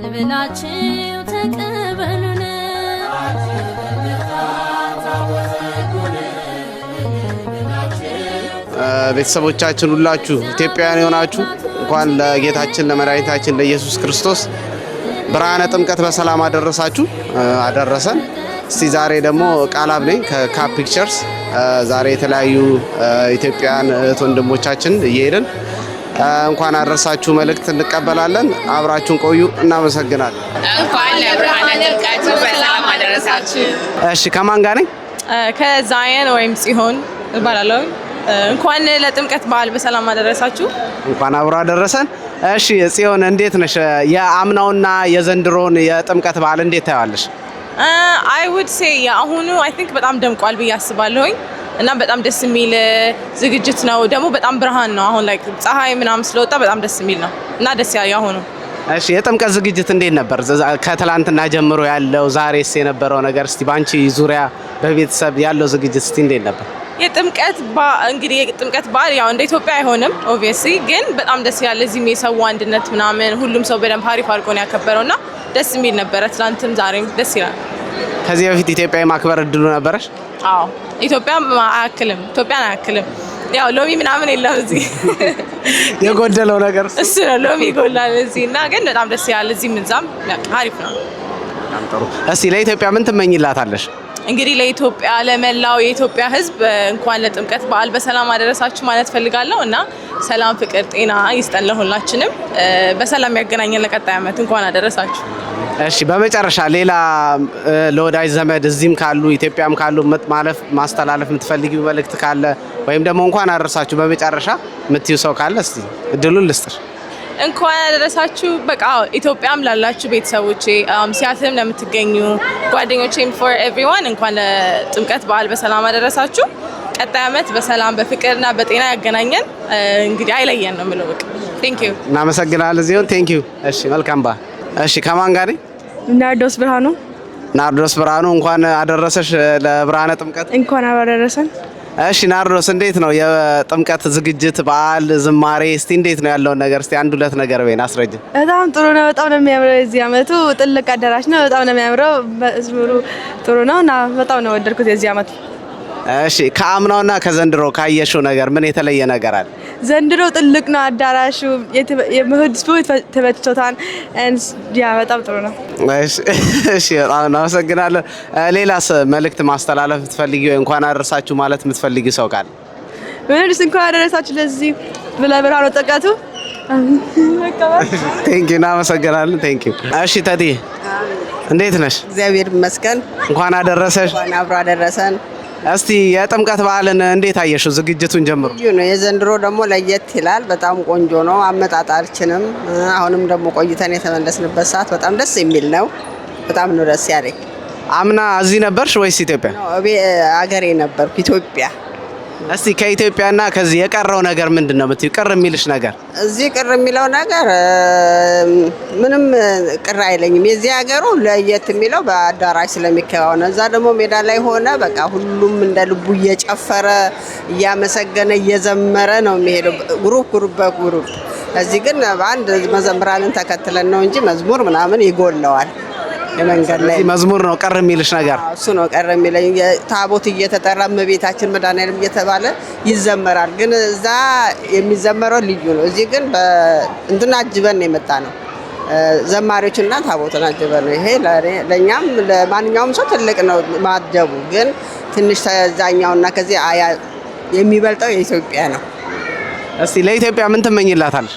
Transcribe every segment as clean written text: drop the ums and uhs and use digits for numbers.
ብላችሁ ተቀበሉን። ቤተሰቦቻችን ሁላችሁ ኢትዮጵያውያን የሆናችሁ እንኳን ለጌታችን ለመድኃኒታችን ለኢየሱስ ክርስቶስ ብርሃነ ጥምቀት በሰላም አደረሳችሁ አደረሰን። እስቲ ዛሬ ደግሞ ቃላብ ነኝ ከካፕ ፒክቸርስ። ዛሬ የተለያዩ ኢትዮጵያውያን እህት ወንድሞቻችን እየሄድን እንኳን አደረሳችሁ መልእክት እንቀበላለን። አብራችሁን ቆዩ። እናመሰግናለን። እንኳን ለብርሃነ ጥምቀቱ በሰላም አደረሳችሁ። እሺ፣ ከማን ጋር ነኝ? ከዛየን ወይም ጽዮን እባላለሁ። እንኳን ለጥምቀት በዓል በሰላም አደረሳችሁ። እንኳን አብሮ አደረሰን። እሺ ጽዮን፣ እንዴት ነሽ? የአምናውና የዘንድሮን የጥምቀት በዓል እንዴት ታየዋለሽ? I would say የአሁኑ I think በጣም ደምቋል ብዬ አስባለሁኝ እና በጣም ደስ የሚል ዝግጅት ነው። ደግሞ በጣም ብርሃን ነው። አሁን like ፀሐይ ምናምን ስለወጣ በጣም ደስ የሚል ነው እና ደስ ያለ የአሁኑ። እሺ፣ የጥምቀት ዝግጅት እንዴት ነበር? ከትላንትና ጀምሮ ያለው፣ ዛሬስ የነበረው ነገር፣ እስቲ ባንቺ ዙሪያ በቤተሰብ ያለው ዝግጅት እስቲ እንዴት ነበር? እንግዲህ የጥምቀት በዓል ያው እንደ ኢትዮጵያ አይሆንም obviously፣ ግን በጣም ደስ ይላል። እዚህም የሰው አንድነት ምናምን ሁሉም ሰው በደንብ አሪፍ አድርጎ ነው ያከበረው እና ደስ የሚል ነበረ። ትላንትም ዛሬም ደስ ይላል። ከዚህ በፊት ኢትዮጵያ የማክበር እድሉ ነበረሽ? አዎ፣ ኢትዮጵያ አያክልም፣ ኢትዮጵያን አያክልም። ያው ሎሚ ምናምን የለም እዚህ። የጎደለው ነገር እሱ። እሱ ነው፣ ሎሚ ይጎላል እዚህ እና ግን በጣም ደስ ይላል። እዚህም እዛም አሪፍ ነው። በጣም ጥሩ። እስቲ ለኢትዮጵያ ምን ትመኝላታለሽ? እንግዲህ ለኢትዮጵያ፣ ለመላው የኢትዮጵያ ሕዝብ እንኳን ለጥምቀት በዓል በሰላም አደረሳችሁ ማለት ፈልጋለሁ እና ሰላም፣ ፍቅር፣ ጤና ይስጠን ለሁላችንም፣ በሰላም ያገናኘን ለቀጣይ ዓመት። እንኳን አደረሳችሁ። እሺ፣ በመጨረሻ ሌላ ለወዳጅ ዘመድ እዚህም ካሉ ኢትዮጵያም ካሉ ማለፍ ማስተላለፍ የምትፈልጊው መልእክት ካለ ወይም ደግሞ እንኳን አደረሳችሁ በመጨረሻ የምትዩ ሰው ካለ እስቲ እድሉን ልስጥሽ። እንኳን አደረሳችሁ። በቃ ኢትዮጵያም ላላችሁ ቤተሰቦቼ፣ ሲያትልም ለምትገኙ ጓደኞቼም፣ for everyone እንኳን ለጥምቀት በዓል በሰላም አደረሳችሁ። ቀጣይ ዓመት በሰላም በፍቅርና በጤና ያገናኘን። እንግዲህ አይለየን ነው የምለው። በቃ thank you። እናመሰግናለን ጽዮን፣ thank you። እሺ፣ መልካም በዓል። እሺ፣ ከማን ጋር ነኝ? ናርዶስ ብርሃኑ። ናርዶስ ብርሃኑ፣ እንኳን አደረሰሽ ለብርሃነ ጥምቀት። እንኳን አብሮ አደረሰን። እሺ ናርዶስ፣ እንዴት ነው የጥምቀት ዝግጅት፣ በዓል፣ ዝማሬ፣ እስቲ እንዴት ነው ያለውን ነገር እስቲ አንድ ሁለት ነገር በይን፣ አስረጅን። በጣም ጥሩ ነው። በጣም ነው የሚያምረው። የዚህ አመቱ ጥልቅ አዳራሽ ነው። በጣም ነው የሚያምረው። መዝሙሩ ጥሩ ነው እና በጣም ነው ወደድኩት የዚህ አመቱ። እሺ፣ ከአምናውና ከዘንድሮ ካየሽው ነገር ምን የተለየ ነገር አለ? ዘንድሮ ጥልቅ ነው አዳራሹ። ህዝቡ ተመችቶታል። Yeah፣ በጣም ጥሩ ነው። እሺ፣ በጣም እናመሰግናለን። ሌላስ መልእክት ማስተላለፍ የምትፈልጊው ወይ እንኳን አደረሳችሁ ማለት የምትፈልጊው ሰው ካለ? ምንስ፣ እንኳን አደረሳችሁ ለዚህ ለብርሃነ ጥምቀቱ። Thank you፣ እናመሰግናለን። Thank you። እሺ ተቲ፣ እንዴት ነሽ? እግዚአብሔር ይመስገን። እንኳን አደረሰሽ። እንኳን አብሮ አደረሰን። እስቲ የጥምቀት በዓልን እንዴት አየሽው? ዝግጅቱን ጀምሮ። ልዩ ነው። የዘንድሮ ደግሞ ለየት ይላል። በጣም ቆንጆ ነው። አመጣጣችንም አሁንም ደግሞ ቆይተን የተመለስንበት ሰዓት በጣም ደስ የሚል ነው። በጣም ነው ደስ ያለኝ። አምና እዚህ ነበርሽ ወይስ ኢትዮጵያ? አገሬ ነበርኩ፣ ኢትዮጵያ። እስቲ ከኢትዮጵያና ከዚህ የቀረው ነገር ምንድን ነው የምትይው? ቅር የሚልሽ ነገር? እዚህ ቅር የሚለው ነገር ምንም ቅር አይለኝም። የዚህ ሀገሩ ለየት የሚለው በአዳራሽ ስለሚከናወን ነው። እዛ ደግሞ ሜዳ ላይ ሆነ በቃ ሁሉም እንደ ልቡ እየጨፈረ፣ እያመሰገነ፣ እየዘመረ ነው የሚሄደው፣ group group በ group። እዚህ ግን በአንድ መዘምራንን ተከትለን ነው እንጂ መዝሙር ምናምን ይጎለዋል የመንገድ ላይ። ስለዚህ መዝሙር ነው ቅር የሚልሽ ነገር። አዎ፣ እሱ ነው ቅር የሚለኝ። ታቦት እየተጠራ እመቤታችን መድኃኒዓለም እየተባለ ይዘመራል። ግን እዛ የሚዘመረው ልዩ ነው። እዚህ ግን እንትን አጅበን ነው የመጣ ነው። ዘማሪዎችና ታቦትን አጅበን ነው። ይሄ ለእኛም ለማንኛውም ሰው ትልቅ ነው ማጀቡ። ግን ትንሽ ከዛኛውና ከዚህ የሚበልጠው የኢትዮጵያ ነው። እስቲ ለኢትዮጵያ ምን ትመኝላታለሽ?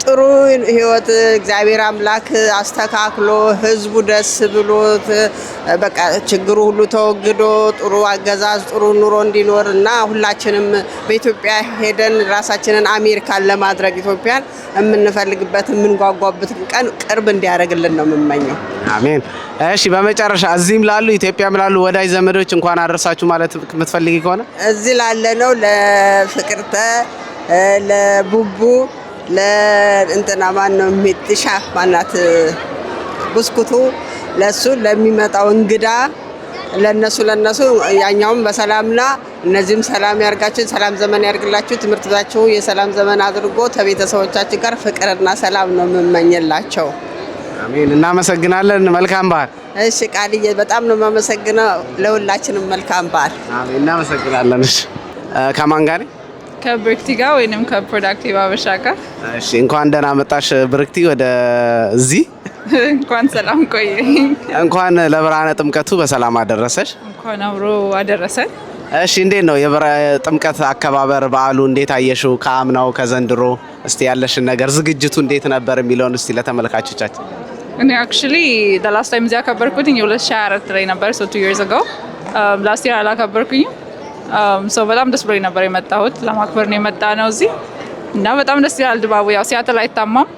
ጥሩ ህይወት፣ እግዚአብሔር አምላክ አስተካክሎ፣ ህዝቡ ደስ ብሎት፣ በቃ ችግሩ ሁሉ ተወግዶ፣ ጥሩ አገዛዝ፣ ጥሩ ኑሮ እንዲኖር እና ሁላችንም በኢትዮጵያ ሄደን ራሳችንን አሜሪካን ለማድረግ ኢትዮጵያን የምንፈልግበት የምንጓጓበት ቀን ቅርብ እንዲያደርግልን ነው የምመኘው። አሜን። እሺ፣ በመጨረሻ እዚህም ላሉ ኢትዮጵያም ላሉ ወዳጅ ዘመዶች እንኳን አደረሳችሁ ማለት የምትፈልጊ ከሆነ? እዚህ ላለነው ለፍቅርተ፣ ለቡቡ፣ ለእንትና ማን ነው የሚጥሻ ማናት ብስኩቱ፣ ለሱ ለሚመጣው እንግዳ፣ ለነሱ ያኛውም በሰላምና እነዚህም ሰላም ያርጋችሁ፣ ሰላም ዘመን ያርግላችሁ። ትምህርታችሁ የሰላም ዘመን አድርጎ ከቤተሰቦቻችን ጋር ፍቅርና ሰላም ነው የምመኝላቸው። አሜን። እናመሰግናለን። መልካም በዓል። እሺ ቃልዬ፣ በጣም ነው የማመሰግነው። ለሁላችንም መልካም በዓል። አሜን። እናመሰግናለን። እሺ፣ ከማን ጋር ነኝ? ከብርክቲ ጋር ወይንም ከ Productive አበሻ ጋር። እሺ፣ እንኳን ደህና መጣሽ ብርክቲ ወደ እዚህ። እንኳን ሰላም ቆየኝ። እንኳን ለብርሃነ ጥምቀቱ በሰላም አደረሰሽ። እንኳን አብሮ አደረሰን። እሺ፣ እንዴት ነው የጥምቀት አከባበር በዓሉ እንዴት አየሽው? ከአምናው ከዘንድሮ እስቲ ያለሽን ነገር፣ ዝግጅቱ እንዴት ነበር የሚለውን እስቲ ለተመልካቾቻችን። እኔ actually the last time እዚህ ያከበርኩትኝ 2024 ላይ ነበር፣ so 2 years ago። Last year አላከበርኩኝም። So በጣም ደስ ብሎኝ ነበር የመጣሁት። ለማክበር ነው የመጣነው እዚህ እና በጣም ደስ ይላል ድባቡ። ያው ሲያትል አይታማም።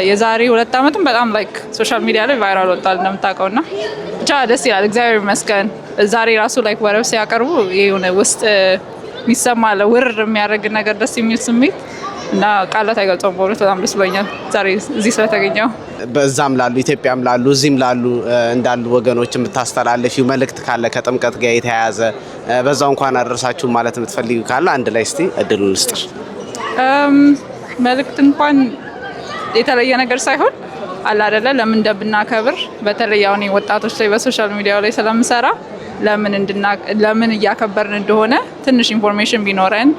የዛሬ 2 ዓመትም በጣም like social media ላይ viral ወጥቷል እንደምታውቀው እና ብቻ ደስ ይላል። እግዚአብሔር ይመስገን። ዛሬ ራሱ like ወረብ ሲያቀርቡ የሆነ ውስጥ የሚሰማ አለ ውርር የሚያደርግ ነገር፣ ደስ የሚል ስሜት እና ቃላት አይገልጸውም። በእውነት በጣም ደስ ብሎኛል ዛሬ እዚህ ስለተገኘው። በዛም ላሉ፣ ኢትዮጵያም ላሉ፣ እዚህም ላሉ እንዳሉ ወገኖች የምታስተላልፊው መልእክት ካለ፣ ከጥምቀት ጋር የተያያዘ፣ በዛው እንኳን አደረሳችሁ ማለት የምትፈልጊው ካለ አንድ ላይ እስቲ እድሉን ልስጥሽ። መልእክት እንኳን የተለየ ነገር ሳይሆን አለ አይደለ፣ ለምን እንደምናከብር፣ በተለይ አሁን ወጣቶች ላይ በ social media ው ላይ ስለምሰራ ለምን እያከበርን እንደሆነ ትንሽ information ቢኖረን፣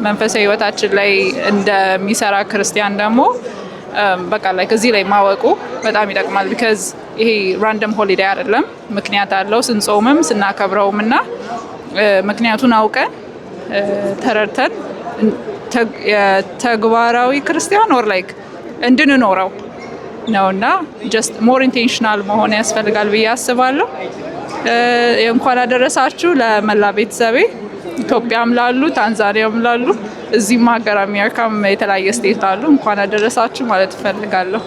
መንፈሳዊ ሕይወታችን ላይ እንደሚሰራ ክርስቲያን ደግሞ በቃ like እዚህ ላይ ማወቁ በጣም ይጠቅማል። Because ይሄ random holiday አይደለም፣ ምክንያት አለው ስንጾምም ስናከብረውም እና ምክንያቱን አውቀን ተረድተን የተግባራዊ ክርስቲያን or like እንድንኖረው ነው እና just more intentional መሆን ያስፈልጋል ብዬ አስባለሁ። እንኳን አደረሳችሁ ለመላ ቤተሰቤ፣ ኢትዮጵያም ላሉ፣ ታንዛኒያም ላሉ፣ እዚህም ሀገር አሜሪካም የተለያየ state ላሉ እንኳን አደረሳችሁ ማለት እፈልጋለሁ።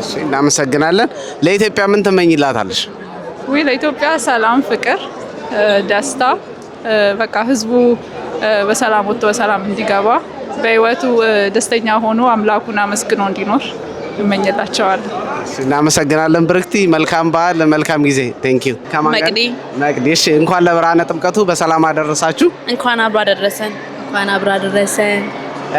እሺ፣ እናመሰግናለን። ለኢትዮጵያ ምን ትመኝላታለሽ? ውይ፣ ለኢትዮጵያ ሰላም፣ ፍቅር፣ ደስታ፣ በቃ ህዝቡ በሰላም ወጥቶ በሰላም እንዲገባ፣ በህይወቱ ደስተኛ ሆኖ አምላኩን አመስግኖ እንዲኖር እመኝላቸዋለሁ። እሺ፣ እናመሰግናለን ብርክቲ። መልካም በዓል፣ መልካም ጊዜ። Thank you። መቅዲ። መቅዲ። እሺ፣ እንኳን ለብርሃነ ጥምቀቱ በሰላም አደረሳችሁ። እንኳን አብሮ አደረሰን። እንኳን አብሮ አደረሰን።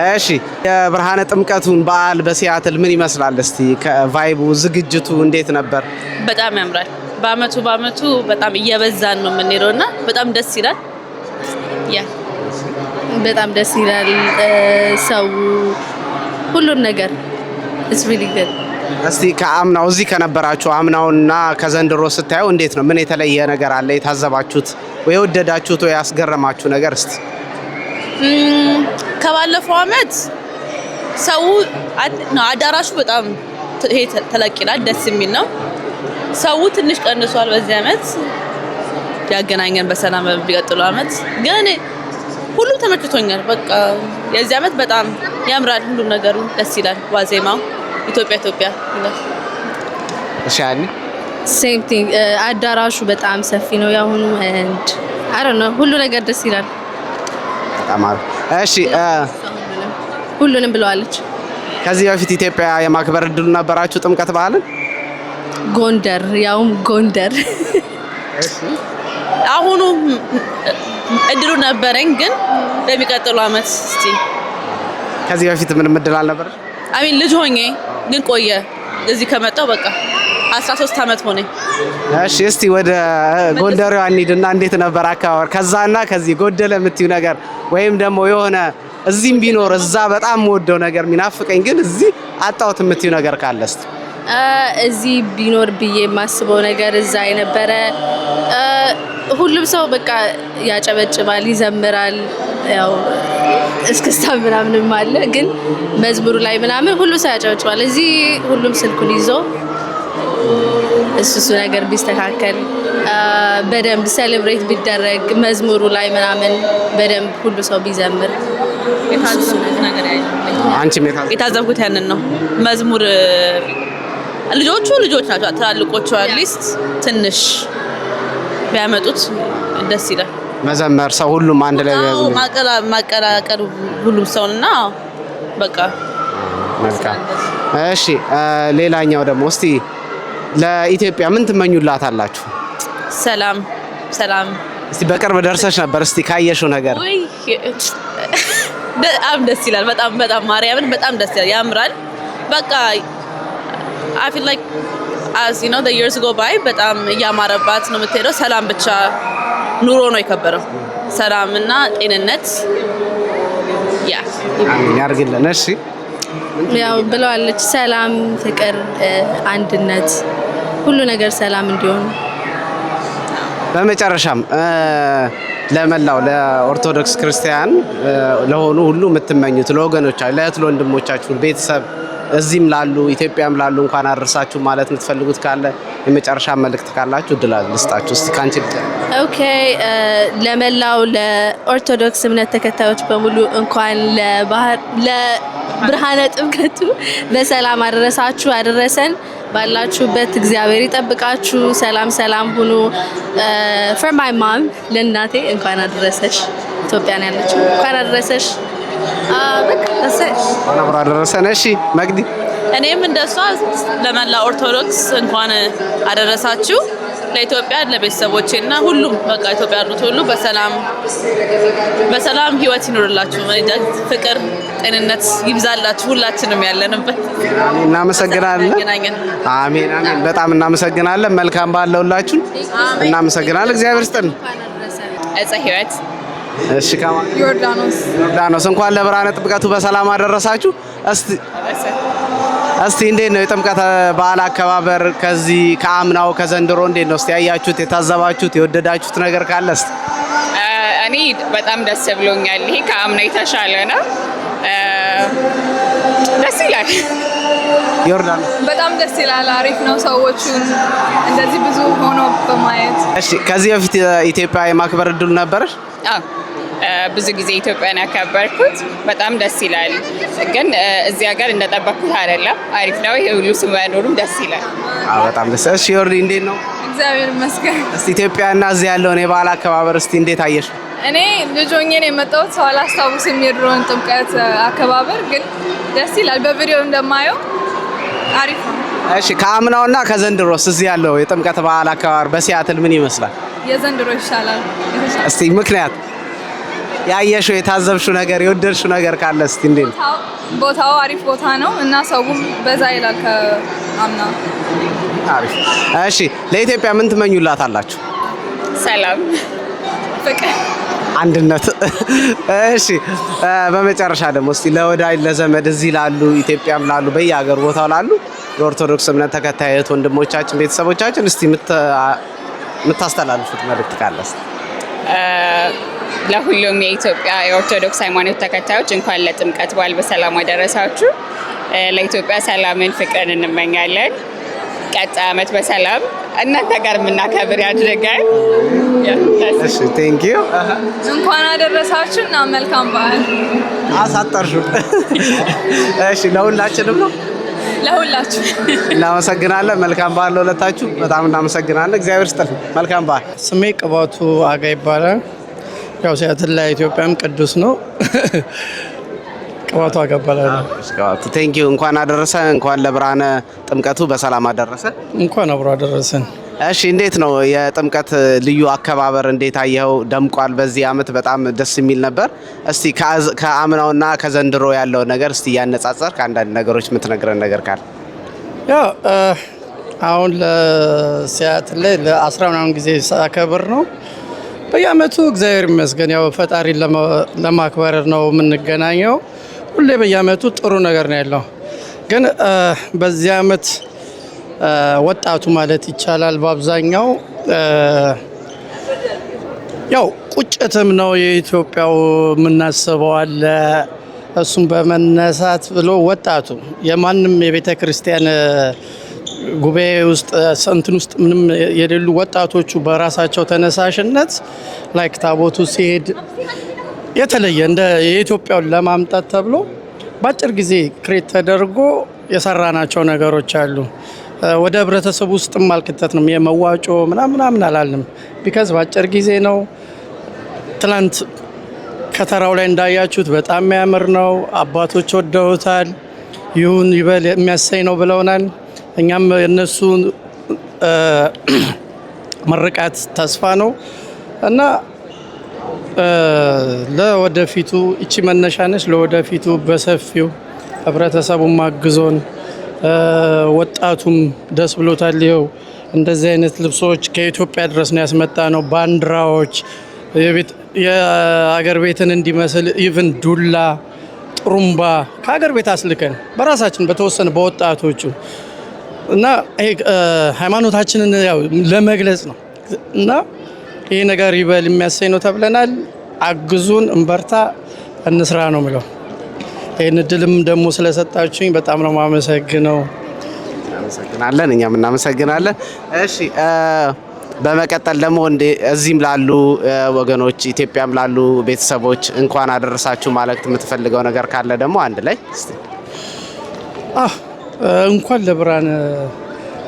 እሺ፣ የብርሃነ ጥምቀቱን በዓል በሲያትል ምን ይመስላል? እስቲ ከ vibe ኡ ዝግጅቱ እንዴት ነበር? በጣም ያምራል። በአመቱ በአመቱ በጣም እየበዛን ነው የምንሄደው እና በጣም ደስ ይላል። Yeah. በጣም ደስ ይላል። ሰው፣ ሁሉን ነገር it's really good። እስቲ ከአምናው፣ እዚህ ከነበራችሁ አምናውና ከዘንድሮ ስታየው እንዴት ነው? ምን የተለየ ነገር አለ? የታዘባችሁት ወይ የወደዳችሁት ወይ ያስገረማችሁ ነገር እስቲ? ከባለፈው አመት ሰው ነው፣ አዳራሹ በጣም ይሄ ተለቅ ይላል፣ ደስ የሚል ነው። ሰው ትንሽ ቀንሷል በዚህ አመት። ያገናኘን በሰላም በሚቀጥለው አመት። ግን እኔ ሁሉም ተመችቶኛል። በቃ የዚህ አመት በጣም ያምራል፣ ሁሉም ነገሩ ደስ ይላል። ዋዜማው ኢትዮጵያ ኢትዮጵያ ይላል። እሺ ያኔ Same thing፣ አዳራሹ በጣም ሰፊ ነው ያሁኑ and I don't know፣ ሁሉ ነገር ደስ ይላል። በጣም አሪፍ። እሺ ሁሉንም ብለዋለች። ከዚህ በፊት ኢትዮጵያ የማክበር እድሉ ነበራችሁ ጥምቀት በዓልን? ጎንደር፣ ያውም ጎንደር። አሁኑ እድሉ ነበረኝ፣ ግን በሚቀጥለው አመት እስቲ። ከዚህ በፊት ምንም እድል አልነበረ? I mean ልጅ ሆኜ፣ ግን ቆየ። እዚህ ከመጣሁ በቃ 13 አመት ሆነኝ። እሺ፣ እስቲ ወደ ጎንደሬዋ እንሂድና እንዴት ነበር አከባበር? ከዛና ከዚህ ጎደለ የምትዩ ነገር ወይም ደግሞ የሆነ እዚህም ቢኖር እዛ በጣም የምወደው ነገር፣ የሚናፍቀኝ ግን እዚህ አጣሁት የምትዩ ነገር ካለ እስቲ። እዚህ ቢኖር ብዬ የማስበው ነገር እዛ የነበረ ሁሉም ሰው በቃ ያጨበጭባል፣ ይዘምራል። ያው እስክስታ ምናምንም አለ፣ ግን መዝሙሩ ላይ ምናምን ሁሉም ሰው ያጨበጭባል። እዚህ ሁሉም ስልኩን ይዞ፣ እሱ ነገር ቢስተካከል፣ በደንብ celebrate ቢደረግ፣ መዝሙሩ ላይ ምናምን በደንብ ሁሉ ሰው ቢዘምር። የታዘብኩት ነገር አንቺም የታዘብሽው? የታዘብኩት ያንን ነው። መዝሙር ልጆቹ ልጆች ናቸው። ትላልቆቹ at least ትንሽ ቢያመጡት ደስ ይላል። መዘመር ሰው ሁሉም አንድ ላይ ቢያዝ ማቀላቀል ሁሉም ሰውንና በቃ። መልካም። እሺ፣ ሌላኛው ደግሞ እስቲ ለኢትዮጵያ ምን ትመኙላት አላችሁ? ሰላም፣ ሰላም። እስቲ በቅርብ ደርሰሽ ነበር። እስቲ ካየሽው ነገር። ውይ፣ በጣም ደስ ይላል። በጣም በጣም፣ ማርያምን በጣም ደስ ይላል። ያምራል። በቃ I feel like as the years go by በጣም እያማረባት ነው የምትሄደው። ሰላም ብቻ ኑሮ ነው የከበረው። ሰላም እና ጤንነት yeah. አሜን ያርግልን። እሺ። ያው ብለዋለች፣ ሰላም፣ ፍቅር፣ አንድነት፣ ሁሉ ነገር ሰላም እንዲሆን። በመጨረሻም ለመላው ለኦርቶዶክስ ክርስቲያን ለሆኑ ሁሉ የምትመኙት፣ ለወገኖቻችሁ፣ ለእህት ለወንድሞቻችሁ፣ ቤተሰብ እዚህም ላሉ ኢትዮጵያም ላሉ እንኳን አደረሳችሁ ማለት የምትፈልጉት ካለ፣ የመጨረሻ መልእክት ካላችሁ እድል ልስጣችሁ። እስቲ ካንቺ ልጀምር። Okay፣ ለመላው ለኦርቶዶክስ እምነት ተከታዮች በሙሉ እንኳን ለብርሃነ ጥምቀቱ በሰላም አደረሳችሁ አደረሰን። ባላችሁበት እግዚአብሔር ይጠብቃችሁ። ሰላም ሰላም ሁኑ። For my mom፣ ለእናቴ እንኳን አደረሰሽ። ኢትዮጵያ ነው ያለችው። እንኳን አደረሰሽ። በቃ that's it። እንኳን አብሮ አደረሰን። እሺ መቅዲ። እኔም እንደሷ ለመላ ኦርቶዶክስ እንኳን አደረሳችሁ። ለኢትዮጵያ፣ ለቤተሰቦቼ እና ሁሉም በቃ ኢትዮጵያ ያሉት ሁሉ በሰላም በሰላም ህይወት ይኑርላችሁ። እኔ እንጃ፣ ፍቅር፣ ጤንነት ይብዛላችሁ ሁላችንም ያለንበት። አሜን፣ እናመሰግናለን። ያገናኘን። አሜን አሜን። በጣም እናመሰግናለን። መልካም በዓል ለሁላችሁ። እናመሰግናለን። እግዚአብሔር ይስጥልን። እንኳን አደረሰን። እፀ ህይወት። እሺ ከማ ዮርዳኖስ። ዮርዳኖስ፣ እንኳን ለብርሃነ ጥምቀቱ በሰላም አደረሳችሁ። እስቲ እንዴት ነው የጥምቀት በዓል አከባበር ከዚህ ከአምናው ከዘንድሮ እንዴት ነው? እስቲ ያያችሁት፣ የታዘባችሁት፣ የወደዳችሁት ነገር ካለ እስቲ። እኔ በጣም ደስ ብሎኛል። ይሄ ከአምና የተሻለ ነው። ደስ ይላል። ዮርዳኖስ። በጣም ደስ ይላል። አሪፍ ነው። ሰዎቹን እንደዚህ ብዙ ሆኖ በማየት። እሺ፣ ከዚህ በፊት ኢትዮጵያ የማክበር እድሉ ነበረሽ? አዎ፣ ብዙ ጊዜ ኢትዮጵያን ያከበርኩት በጣም ደስ ይላል። ግን እዚህ ሀገር እንደጠበቅኩት አይደለም። አሪፍ ነው። ይሄ ሁሉ ሰው መኖሩም ደስ ይላል። አዎ፣ በጣም ደስ። እሺ ዮርዲ፣ እንዴት ነው? እግዚአብሔር ይመስገን። እስቲ ኢትዮጵያና እዚህ ያለውን የበዓል አከባበር እስቲ እንዴት አየሽ? እኔ ልጅ ሆኜ ነው የመጣሁት። ሰው አላስታውስም የድሮውን ጥምቀት አከባበር፣ ግን ደስ ይላል። በቪዲዮ እንደማየው አሪፍ ነው። እሺ፣ ከአምናውና ከዘንድሮስ እዚህ ያለው የጥምቀት በዓል አከባበር በሲያትል ምን ይመስላል? የዘንድሮ ይሻላል። የተሻለ። እስቲ ምክንያት፣ ያየሽው፣ የታዘብሽው ነገር፣ የወደድሽው ነገር ካለ እስቲ እንዴት ነው? ቦታው አሪፍ ቦታ ነው እና ሰውም በዛ ይላል ከአምና። አሪፍ። እሺ፣ ለኢትዮጵያ ምን ትመኙላት አላችሁ? ሰላም። ፍቅር። አንድነት። እሺ፣ በመጨረሻ ደግሞ እስቲ ለወዳጅ ለዘመድ እዚህ ላሉ፣ ኢትዮጵያም ላሉ፣ በየሀገሩ ቦታው ላሉ የኦርቶዶክስ እምነት ተከታይ እህት ወንድሞቻችን፣ ቤተሰቦቻችን እስቲ የምታስተላልፉት መልእክት ካለ እስቲ። ለሁሉም የኢትዮጵያ የኦርቶዶክስ ሃይማኖት ተከታዮች እንኳን ለጥምቀት በዓል በሰላም አደረሳችሁ። ለኢትዮጵያ ሰላምን፣ ፍቅርን እንመኛለን። ቀጣይ ዓመት በሰላም እናንተ ጋር የምናከብር ያድርገን። እሺ፣ thank you። እንኳን አደረሳችሁ እና መልካም በዓል። አሳጠርሽው። እሺ፣ ለሁላችንም ነው። ለሁላችሁ። እናመሰግናለን። መልካም በዓል ለሁለታችሁ። በጣም እናመሰግናለን። እግዚአብሔር ይስጥልን። መልካም በዓል። ስሜ ቅባቱ አጋ ይባላል። ያው ሲያትል ላይ ኢትዮጵያም ቅዱስ ነው። ቅባቱ አጋ እባላለሁ። Thank you። እንኳን አደረሰ። እንኳን ለብርሃነ ጥምቀቱ በሰላም አደረሰ። እንኳን አብሮ አደረሰን። እሺ፣ እንዴት ነው የጥምቀት ልዩ አከባበር፣ እንዴት አየኸው? ደምቋል። በዚህ አመት በጣም ደስ የሚል ነበር። እስቲ ከአምናውና ከዘንድሮ ያለው ነገር እስቲ እያነጻጸርክ አንዳንድ ነገሮች የምትነግረን ነገር ካለ። ያው አሁን ለሲያትል ላይ ለ10 ምናምን ጊዜ ሳከብር ነው። በየአመቱ እግዚአብሔር ይመስገን ያው ፈጣሪን ለማክበር ነው የምንገናኘው። ሁሌ በየአመቱ ጥሩ ነገር ነው ያለው። ግን በዚህ አመት ወጣቱ ማለት ይቻላል በአብዛኛው ያው ቁጭትም ነው፣ የኢትዮጵያው የምናስበው አለ። እሱም በመነሳት ብሎ ወጣቱ የማንም የቤተ ክርስቲያን ጉባኤ ውስጥ እንትን ውስጥ ምንም የሌሉ ወጣቶቹ በራሳቸው ተነሳሽነት like ታቦቱ ሲሄድ የተለየ እንደ የኢትዮጵያውን ለማምጣት ተብሎ በአጭር ጊዜ create ተደርጎ የሰራናቸው ነገሮች አሉ። ወደ ህብረተሰቡ ውስጥም አልከተትንም፣ የመዋጮ ምናምን ምናምን አላልንም። Because በአጭር ጊዜ ነው። ትላንት ከተራው ላይ እንዳያችሁት በጣም የሚያምር ነው። አባቶች ወደውታል። ይሁን ይበል የሚያሰኝ ነው ብለውናል። እኛም የእነሱ ምርቃት ተስፋ ነው እና ለወደፊቱ እቺ መነሻ ነች። ለወደፊቱ በሰፊው ህብረተሰቡን ማግዞን ወጣቱም ደስ ብሎታል። ይኸው እንደዚህ አይነት ልብሶች ከኢትዮጵያ ድረስ ነው ያስመጣነው። ባንዲራዎች የአገር ቤትን እንዲመስል even ዱላ፣ ጥሩምባ ከሀገር ቤት አስልከን በራሳችን በተወሰነ በወጣቶቹ እና ይሄ ሃይማኖታችንን ያው ለመግለጽ ነው እና ይሄ ነገር ይበል የሚያሰኝ ነው ተብለናል። አግዙን፣ እንበርታ፣ እንስራ ነው ምለው። ይህን እድልም ደግሞ ስለሰጣችሁኝ በጣም ነው የማመሰግነው። እናመሰግናለን። እኛም እናመሰግናለን። እሺ፣ በመቀጠል ደግሞ እዚህም ላሉ ወገኖች፣ ኢትዮጵያም ላሉ ቤተሰቦች እንኳን አደረሳችሁ ማለት የምትፈልገው ነገር ካለ ደግሞ አንድ ላይ እስቲ። እንኳን ለብርሃነ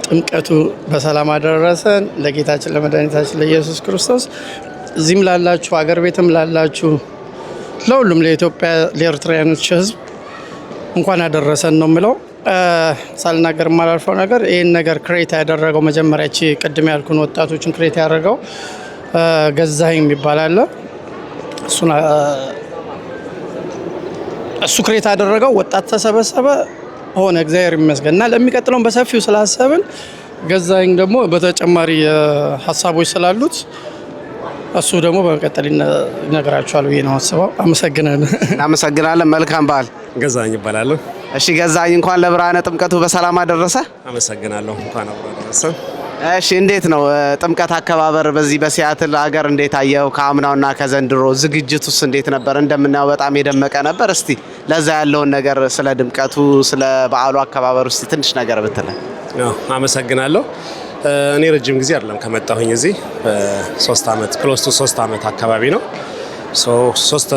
ጥምቀቱ በሰላም አደረሰን ለጌታችን ለመድኃኒታችን ለኢየሱስ ክርስቶስ። እዚህም ላላችሁ፣ አገር ቤትም ላላችሁ፣ ለሁሉም ለኢትዮጵያ ለኤርትራውያኖች ሕዝብ እንኳን አደረሰን ነው የምለው። ሳልናገር የማላልፈው ነገር ይህን ነገር create ያደረገው መጀመሪያ ቺ ቅድም ያልኩን ወጣቶችን create ያደረገው ገዛኸኝ የሚባል አለ። እሱን እሱ create ያደረገው ወጣት ተሰበሰበ ሆነ፣ እግዚአብሔር ይመስገን። እና ለሚቀጥለውን በሰፊው ስላሰብን ገዛኸኝ ደግሞ በተጨማሪ ሀሳቦች ስላሉት እሱ ደግሞ በመቀጠል ይነግራችኋል ብዬ ነው አስበው። አመሰግናለሁ። እናመሰግናለን። መልካም በዓል። ገዛኸኝ እባላለሁ። እሺ ገዛኸኝ፣ እንኳን ለብርሃነ ጥምቀቱ በሰላም አደረሰ። አመሰግናለሁ። እንኳን አብሮ አደረሰ። እሺ፣ እንዴት ነው ጥምቀት አከባበር በዚህ በሲያትል ሀገር እንዴት አየው? ከአምናውና ከዘንድሮ ዝግጅቱስ እንዴት ነበር? እንደምናየው በጣም የደመቀ ነበር። እስቲ ለዛ ያለውን ነገር ስለ ድምቀቱ፣ ስለ በዓሉ አከባበር እስቲ ትንሽ ነገር ብትለን። አዎ፣ አመሰግናለሁ። እኔ ረጅም ጊዜ አይደለም ከመጣሁኝ እዚህ፣ 3 አመት፣ close to 3 አመት አካባቢ ነው። So ሶስት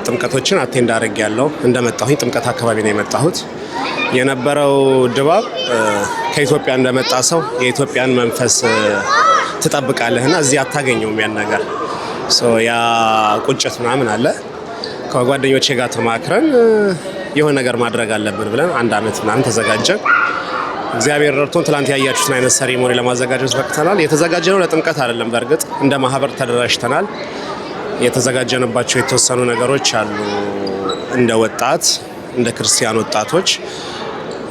ጥምቀቶችን attend አድርጌያለሁ። እንደመጣሁኝ ጥምቀት አካባቢ ነው የመጣሁት። የነበረው ድባብ ከኢትዮጵያ እንደመጣ ሰው የኢትዮጵያን መንፈስ ትጠብቃለህ እና እዚህ አታገኘውም ያን ነገር። So ያ ቁጭት ምናምን አለ። ከጓደኞቼ ጋር ተማክረን የሆነ ነገር ማድረግ አለብን ብለን አንድ አመት ምናምን ተዘጋጀን። እግዚአብሔር ረድቶን ትላንት ያያችሁትን አይነት ceremony ለማዘጋጀት በቅተናል። የተዘጋጀነው ለጥምቀት አይደለም። በእርግጥ እንደ ማህበር ተደራጅተናል። የተዘጋጀንባቸው የተወሰኑ ነገሮች አሉ። እንደ ወጣት፣ እንደ ክርስቲያን ወጣቶች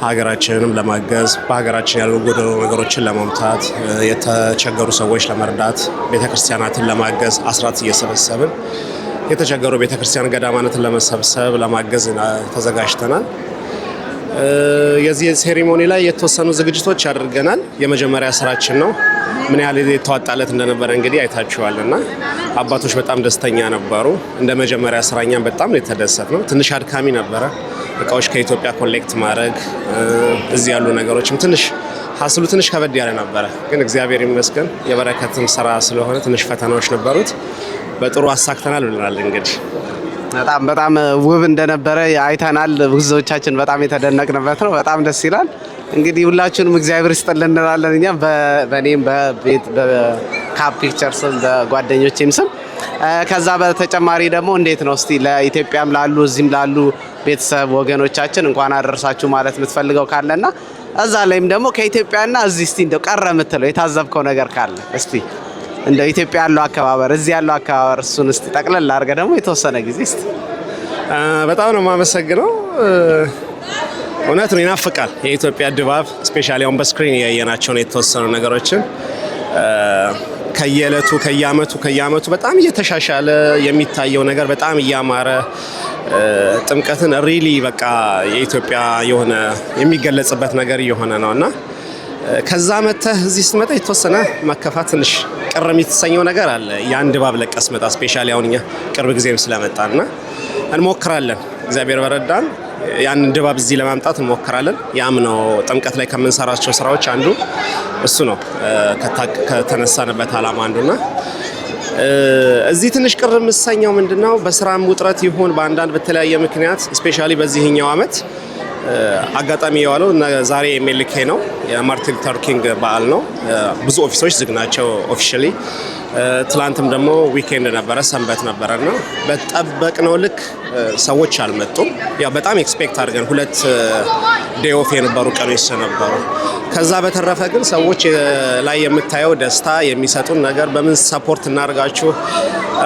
ሀገራችንንም ለማገዝ፣ በሀገራችን ያሉ ጎደሎ ነገሮችን ለመሙላት፣ የተቸገሩ ሰዎች ለመርዳት፣ ቤተክርስቲያናትን ለማገዝ፣ አስራት እየሰበሰብን የተቸገሩ ቤተክርስቲያን ገዳማናትን ለመሰብሰብ ለማገዝ ተዘጋጅተናል። የዚህ ceremony ላይ የተወሰኑ ዝግጅቶች አድርገናል። የመጀመሪያ ስራችን ነው። ምን ያህል የተዋጣለት እንደነበረ እንግዲህ አይታችኋል እና አባቶች በጣም ደስተኛ ነበሩ። እንደ መጀመሪያ ስራ እኛም በጣም ነው የተደሰትነው። ትንሽ አድካሚ ነበረ። እቃዎች ከኢትዮጵያ collect ማድረግ፣ እዚህ ያሉ ነገሮችም ትንሽ hassle ኡ ትንሽ ከበድ ያለ ነበረ። ግን እግዚአብሔር ይመስገን የበረከትም ስራ ስለሆነ ትንሽ ፈተናዎች ነበሩት። በጥሩ አሳክተናል ብለናል እንግዲህ። በጣም በጣም ውብ እንደነበረ አይተናል። ብዙዎቻችን በጣም የተደነቅንበት ነው። በጣም ደስ ይላል። እንግዲህ ሁላችሁንም እግዚአብሔር ይስጥልን እንላለን። እኛም በእኔም በቤት በካፕ ፒክቸርስም በጓደኞቼም ስም። ከዛ በተጨማሪ ደግሞ እንዴት ነው እስቲ ለኢትዮጵያም ላሉ እዚህም ላሉ ቤተሰብ ወገኖቻችን እንኳን አደረሳችሁ ማለት የምትፈልገው ካለና እዛ ላይም ደግሞ ከኢትዮጵያና እዚህ እስቲ እንደው ቀረ የምትለው የታዘብከው ነገር ካለ፣ እስቲ እንደው ኢትዮጵያ ያለው አከባበር፣ እዚህ ያለው አከባበር፣ እሱን እስቲ ጠቅለል አድርገህ ደግሞ የተወሰነ ጊዜ እስቲ። በጣም ነው የማመሰግነው። እውነት ነው፣ ይናፍቃል የኢትዮጵያ ድባብ። Especially አሁን በ screen እያየናቸው ነው የተወሰኑ ነገሮችን። ከየዕለቱ ከየአመቱ በጣም እየተሻሻለ የሚታየው ነገር በጣም እያማረ፣ ጥምቀትን really በቃ የኢትዮጵያ የሆነ የሚገለጽበት ነገር እየሆነ ነው እና ከዛ መተህ እዚህ ስትመጣ የተወሰነ መከፋት፣ ትንሽ ቅር የሚተሰኘው ነገር አለ። ያን ድባብ ለቀህ ስትመጣ፣ especially አሁን እኛ ቅርብ ጊዜም ስለመጣን እና እንሞክራለን። እግዚአብሔር በረዳን ያንን ድባብ እዚህ ለማምጣት እንሞክራለን። ያም ነው ጥምቀት ላይ ከምንሰራቸው ስራዎች አንዱ እሱ ነው፣ ከተነሳንበት አላማ አንዱና እዚህ ትንሽ ቅር የምሰኘው ምንድነው፣ በስራም ውጥረት ይሁን በአንዳንድ በተለያየ ምክንያት especially በዚህኛው አመት አጋጣሚ የዋለው ዛሬ MLK ነው፣ የማርቲን ሉተር ኪንግ በዓል ነው። ብዙ office ኦች ዝግ ናቸው officially። ትላንትም ደግሞ weekend ነበረ፣ ሰንበት ነበረ እና በጠበቅነው ልክ ሰዎች አልመጡም። ያው በጣም expect አድርገን ሁለት day off የነበሩ ቀኖች ስለነበሩ። ከዛ በተረፈ ግን ሰዎች ላይ የምታየው ደስታ፣ የሚሰጡን ነገር፣ በምን support እናደርጋችሁ፣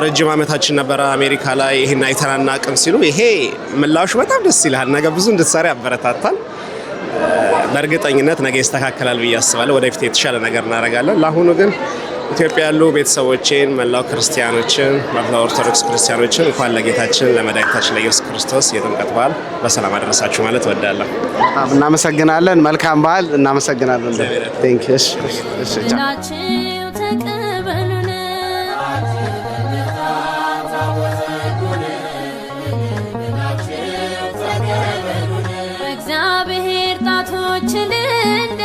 ረጅም ዓመታችን ነበረ አሜሪካ ላይ ይሄን አይተን አናውቅም ሲሉ ይሄ ምላሹ በጣም ደስ ይልሃል። ነገ ብዙ እንድትሰራ ያበረታታል። በእርግጠኝነት ነገ ይስተካከላል ብዬ አስባለሁ። ወደፊት የተሻለ ነገር እናደርጋለን። ለአሁኑ ግን ኢትዮጵያ ያሉ ቤተሰቦቼን፣ መላው ክርስቲያኖችን፣ መላው ኦርቶዶክስ ክርስቲያኖችን እንኳን ለጌታችን ለመድኃኒታችን ለኢየሱስ ክርስቶስ የጥምቀት በዓል በሰላም አደረሳችሁ ማለት እወዳለሁ። በጣም እናመሰግናለን። መልካም በዓል። እናመሰግናለን። Thank you። እሺ፣ እሺ፣ ቻው። ብላችሁ ተቀበሉን። በእግዚአብሔር ጣቶች እልል።